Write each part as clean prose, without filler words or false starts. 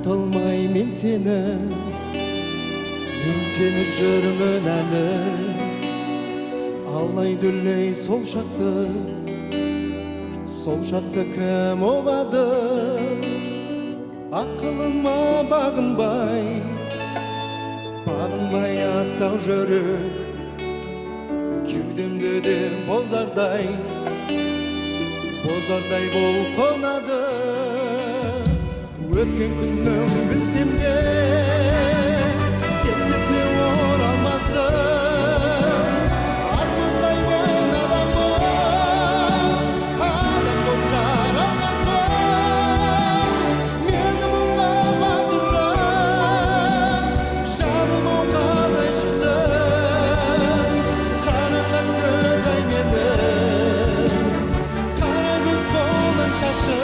Ұмыта алмай мен сені, мен сені жүрмін әлі. Алай дүлей сол шақты, сол шақты кім ұғады? Ақылыма бағынбай, бағынбай асау жүрек, кеудемді де бозардай, бозардай бұлқынады. Өткен күннің білсем де, сезсем де оралмасын. Армандаймын адам боп, адам боп жаралған соң. Мені мұңға батырып, жаным ау, қалай жүрсің? Қарақат көз ай менің, қара көз қолың шашың.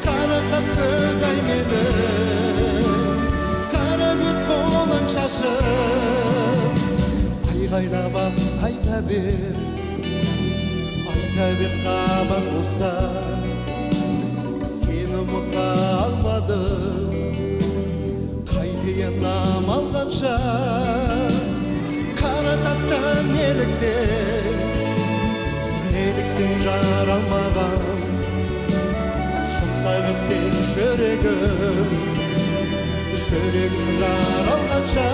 Қарақат көз ай менің, қара көз қолың шашың. Айғайлап ақ айта бер, айта бер табан болса, сені ұмыта алмадым, қайтейін амал қанша? Қара тастан неліктен, неліктен жаралмаған? Жұмсақ етпен жүрегім, жүрегім жаралғанша.